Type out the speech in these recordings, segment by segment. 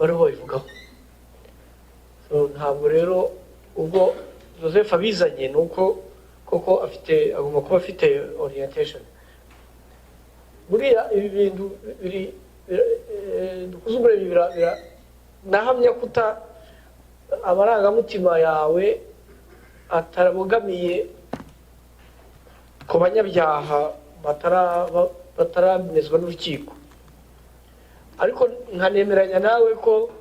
Bariho babivugaho. So, ntabwo rero ubwo Joseph abizanye ni uko koko afite, agomba kuba afite orientation. Buriya ibi bintu biri Dukuze Umuremyi, nahamya kuta amarangamutima yawe atarabogamiye ku banyabyaha bataramezwa n'urukiko, ariko nkanemeranya nawe ko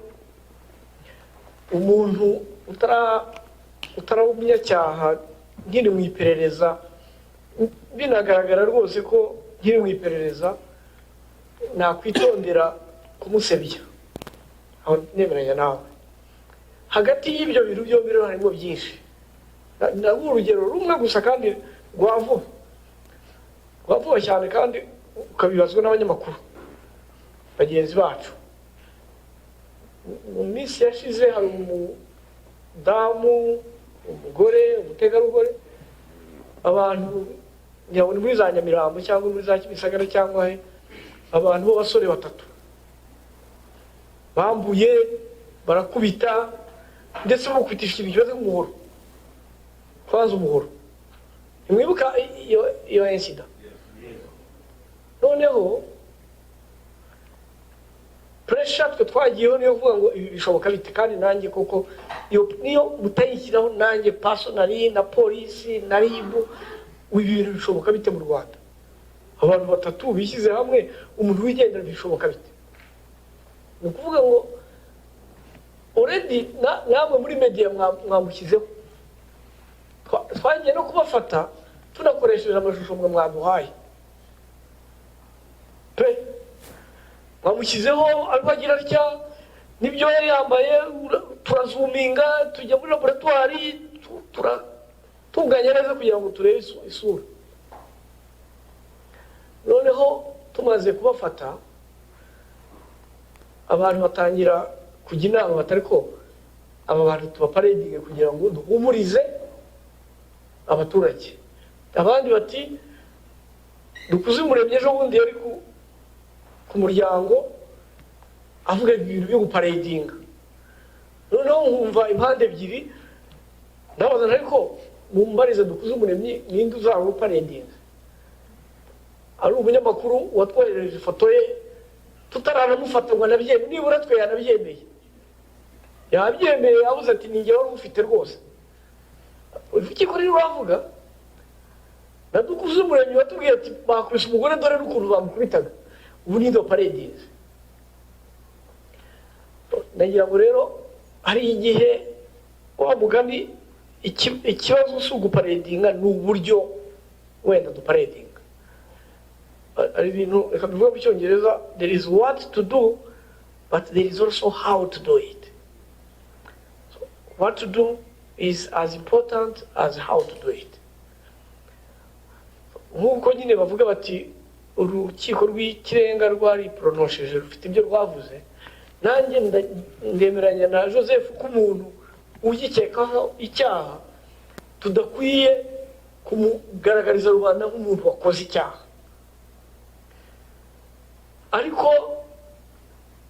umuntu utaraba umunyacyaha nkiri mu iperereza, binagaragara rwose ko nkiri mu iperereza, nakwitondera kumusebya. Aho nemeranya nawe. Hagati y'ibyo bintu byombi rero harimo byinshi. Ndaguha urugero rumwe gusa kandi rwa vuba, rwa vuba cyane, kandi ukabibazwa n'abanyamakuru bagenzi bacu. Mu minsi yashize hari umudamu, umugore, umutegarugori, abantu nyabona muri za Nyamirambo cyangwa muri za Kimisagara cyangwa he, abantu b'abasore batatu bambuye, barakubita, ndetse bamukubitisha ikintu kimeze nk'umuhoro, kwanza umuhoro. Ntimwibuka iyo incident? Noneho pressure twe twagiyeho niyo kuvuga ngo ibi bishoboka bite? Kandi nanjye koko iyo niyo mutayishyiraho, nanjye personally na polisi na RIB, ibi bintu bishoboka bite mu Rwanda? Abantu batatu bishyize hamwe, umuntu wigendera, bishoboka bite? Ni ukuvuga ngo already namwe muri media mwamushyizeho. Twagiye no kubafata tunakoresheje amashusho mwe mwaduhaye pe. Mwamushyizeho arimo agira atya n'ibyo yari yambaye, turazoominga, tujya muri laboratwari, turatunganya neza kugira ngo turebe isura. Noneho tumaze kubafata, abantu batangira kujya inama batari ko aba bantu tubaparadinge kugira ngo duhumurize abaturage. Abandi bati Dukuze Umuremyi ejo bundi yari ku muryango avuga ibintu byo guparadinga. Noneho nkumva impande ebyiri, ndabaza, ariko mumbarize, Dukuze Umuremyi ninde uzaba uparadinga? Ari umunyamakuru watwoherereje ifoto ye tutaranamufata ngo anabyemeye, nibura twe yanabyemeye, yabyemeye, yavuze ati ni njye wari ufite rwose. Urukiko rero ruravuga na Dukuze Umuremyi watubwiye ati bakubise umugore, dore n'ukuntu bamukubitaga. Ubu ni paradinze. Ndagira ngo rero hari igihe wa mugani ikibazo si uguparadinga, ni uburyo wenda duparadinga. Hari ibintu, reka bivuge mu Cyongereza, there is what to do but there is also how to do it. So, what to do is as important as how to do it. Nk'uko nyine bavuga bati Urukiko rw'Ikirenga rwari poronosheje, rufite ibyo rwavuze, nanjye ndemeranya na Joseph ko umuntu ugikekaho icyaha tudakwiye kumugaragariza rubanda nk'umuntu wakoze icyaha, ariko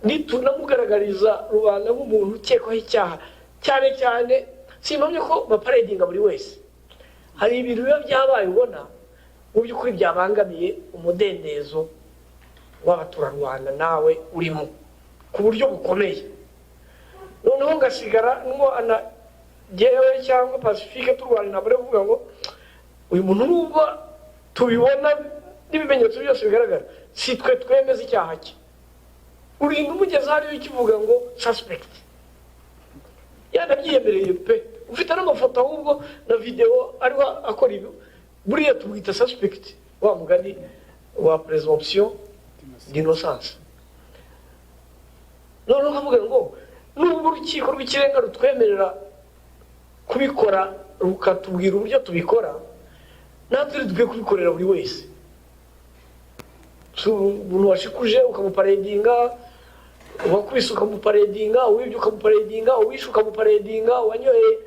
nitunamugaragariza rubanda nk'umuntu ukekwaho icyaha, cyane cyane simpamye ko baparadinga buri wese. Hari ibintu biba byabaye ubona mu by'ukuri byabangamiye umudendezo w'abaturarwanda nawe urimo ku buryo bukomeye, noneho ngasigara ndwana jyewe cyangwa Pacifique turwana intambara yo kuvuga ngo uyu muntu, nubwo tubibona n'ibimenyetso byose bigaragara, si twe twemeza icyaha cye. Urinda umugeza hariyo ukivuga ngo suspect, yanabyiyemereye pe, ufite n'amafoto ahubwo na videwo ariho akora ibi, buriya tumwita suspect, wa mugani wa présomption d'innocence. Noneho ukavuga ngo nubwo Urukiko rw'Ikirenga rutwemerera kubikora, rukatubwira uburyo tubikora, natwe dukwiye kubikorera buri wese. Si umuntu washikuje ukamuparadinga, uwakubise ukamuparadinga, uwibye ukamuparadinga, uwishe ukamuparadinga, uwanyoye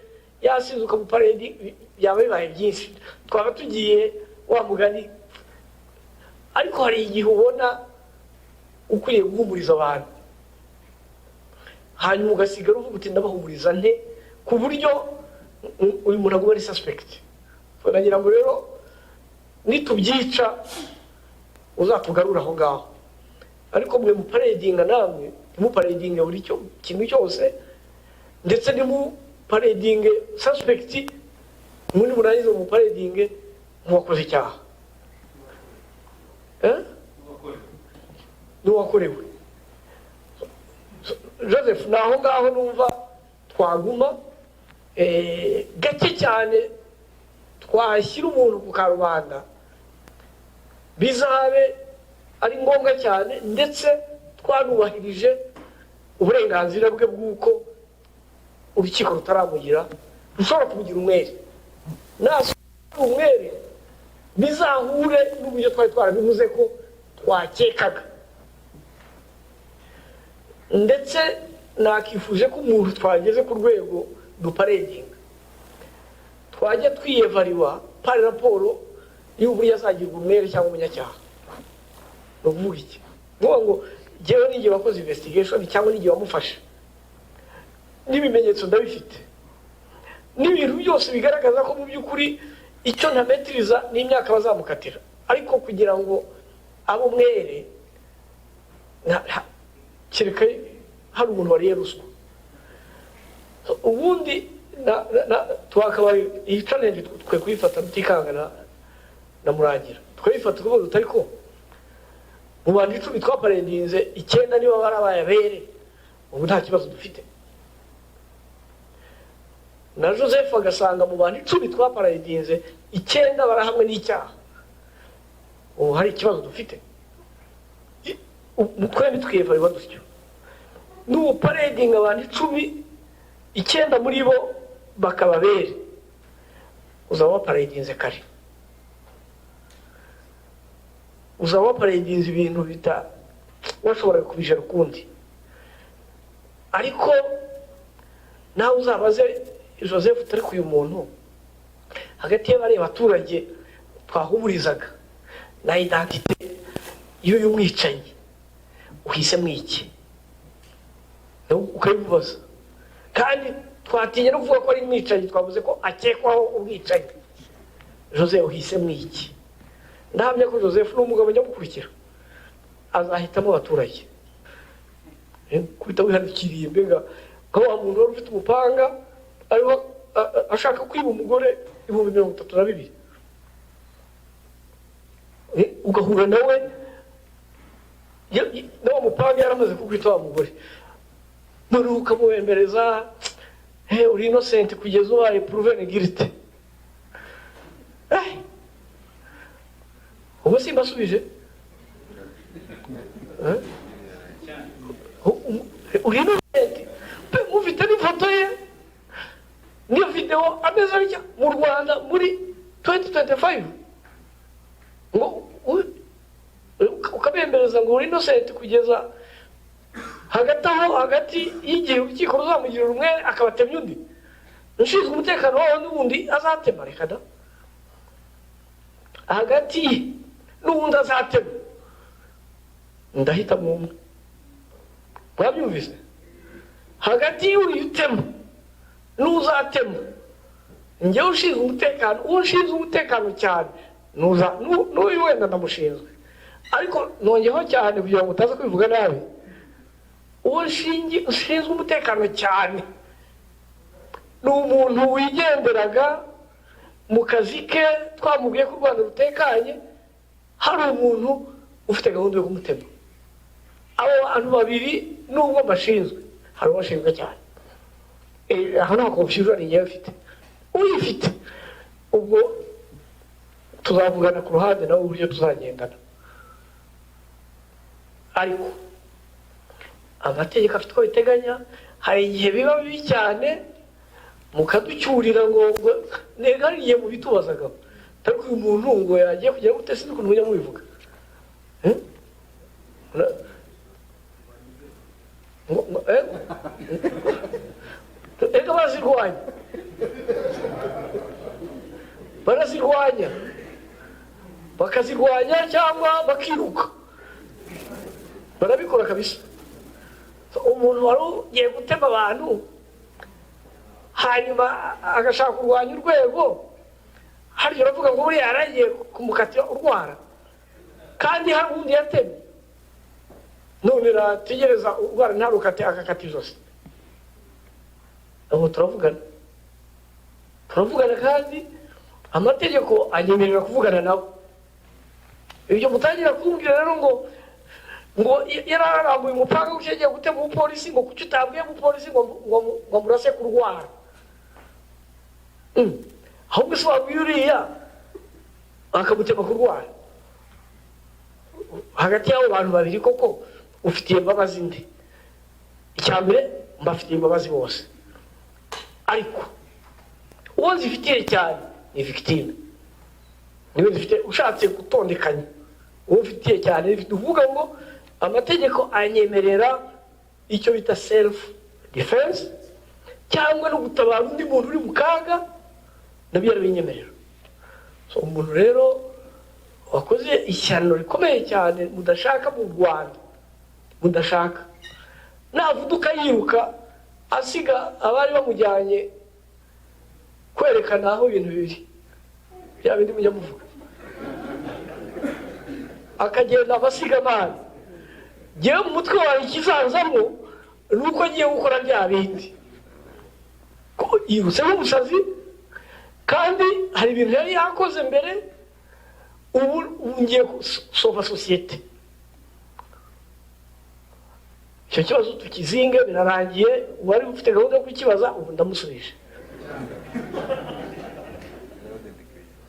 yasinze ukamuparadinga, byaba bibaye byinshi, twaba tugiye wa mugani. Ariko hari igihe ubona ukwiriye guhumuriza abantu. Hanyuma ugasigara uvuga uti: "Ndabahumuriza nte ku buryo uyu muntu aguma ari suspect?" Nagira ngo rero nitubyica uzatugarura aho ngaho. Ariko mwe muparadinga, namwe ntimuparadinge buri cyo kintu cyose, ndetse ntimuparadinge suspect. Muri murangiza muparadinge nk'uwakoze icyaha. Eh? N'uwakorewe. Joseph, ni aho ngaho numva twaguma. Gake cyane twashyira umuntu ku karubanda, bizabe ari ngombwa cyane, ndetse twanubahirije uburenganzira bwe bw'uko urukiko rutaramugira, rushobora kumugira umwere. Nasubira umwere, bizahure n'uburyo twari twarabivuze ko twakekaga. Ndetse nakifuje ko umuntu twageze ku rwego duparadinga, twajya twiyevariwa par rapport y'uburyo azagirwa umwere cyangwa umunyacyaha. Ni ukuvuga iki? Ni ukuvuga ngo jyewe n'igihe wakoze investigation cyangwa n'igihe wamufashe, n'ibimenyetso ndabifite, n'ibintu byose bigaragaza ko mu by'ukuri icyo ntametiriza n'imyaka bazamukatira, ariko kugira ngo abe umwere kereka hari umuntu wariye ruswa. Ubundi twakabaye iyi challenge twe kuyifata tutikanga na Murangira, tukayifata tukavuga tuti: "Ariko mu bantu 10 twaparadinze, icyenda niba barabaye abere, ubu nta kibazo dufite." Na Joseph agasanga mu bantu 10 twaparadinze, icyenda barahamwe n'icyaha, ubu hari ikibazo dufite? Twembi twiyevariwa dutyo. N'ubuparadinga abantu 10, icyenda muri bo bakaba bere, uzaba waparadinze kare, uzaba waparadinze ibintu bita washoboraga kubijara ukundi. Ariko nawe uzabaze Joseph utari uyu muntu hagati y'abariya baturage twahumurizaga na identité y'uyu mwicanyi, uhisemo iki? Nawe ukabimubaza. Kandi twatinye no kuvuga ko ari umwicanyi, twavuze ko akekwaho ubwicanyi. Jose, uhisemo iki? Ndahamya ko Joseph ni umugabo nyamukurikira, azahitamo abaturage. Kubita wihanukiriye, mbega nka wa muntu wari ufite umupanga ariho ashaka kwiba umugore 32,000, ugahura nawe na wa mupanga yaramaze kukwita wa mugore, noneho ukamuwembereza: "Hey, uri innocent kugeza ubaye proven guilty." Ubu simbasubije. Eh? Uri innocent pe, mufite n'ifoto ye niyo video ameze atya mu Rwanda muri 2025, ngo ukabembereza ngo uri innocent kugeza hagati aho, hagati y'igihe urukiko ruzamugirira umwere akabatemya undi ushinzwe umutekano wawe n'ubundi azatema. Reka da, hagati ye n'ubundi azatema, ndahitamo umwe. Mwabyumvise? Hagati y'uriya utema n'uzatema, njyewe ushinzwe umutekano, uwo ushinzwe umutekano cyane n'uyu wenda ndamushinzwe, ariko nongeyeho cyane kugira ngo utaza kubivuga nabi. Uwo ushinzwe umutekano cyane ni umuntu wigenderaga mu kazi ke, twamubwiye ko u Rwanda rutekanye, hari umuntu ufite gahunda yo kumutema. Abo bantu babiri, nubwo mbashinzwe, hari uwo ashinzwe cyane. Aho nta confusion ngewe mfite. Uyifite ubwo tuzavugana ku ruhande nawe uburyo tuzagendana. Ariko amategeko afite uko biteganya. Hari igihe biba bibi cyane mukaducyurira ngo nega. Hari igihe mubitubazaga, ariko uyu muntu ngo yagiye kugera gute? Sinzi ukuntu mujya mubivuga. Eh? Eh? Ega barazirwanya, barazirwanya, bakazirwanya cyangwa bakiruka, barabikora kabisa. So, ubwo Umuntu wari ugiye gutema abantu, hanyuma agashaka kurwanya urwego, harya uravuga ngo buriya yaragiye kumukatira urwara kandi hari uwundi yatemye? None rategereza urwara ntarukate, agakata ijosi. Ubu turavugana, turavugana, kandi amategeko anyemerera kuvugana nabo. Ibyo mutangira kumbwira rero ngo yararambuye umupanga gutya agiye gutema umupolisi, ngo kuki utabwiye umupolisi ngo murase kurwara? Ahubwo se wabwiye uriya akamutema kurwara? Hagati y'abo bantu babiri koko ufitiye imbabazi nde? Icya mbere, mbafitiye imbabazi bose, ariko uwo nzifitiye cyane ni victime, niwe zifite. Ushatse gutondekanya uwo mfitiye cyane, ni uvuga ngo amategeko anyemerera icyo bita self defense cyangwa no gutabara undi muntu uri mu kaga, nabyo yarabinyemerera. So umuntu rero wakoze ishyano rikomeye cyane mudashaka mu Rwanda, mudashaka, navuduka yiruka asiga abari bamujyanye kwerekana aho ibintu biri, bya bindi mujya muvuga, akagenda abasiga amazi, ngewe mu mutwe wawe ikizazamo ni uko agiye gukora bya bindi, ko yirutse nk'umusazi kandi hari ibintu yari yakoze mbere. Ubu ngiye gusova sosiyete. Icyo kibazo tukizinge, birarangiye. Uwari ufite gahunda yo kukibaza, ubu ndamusubije.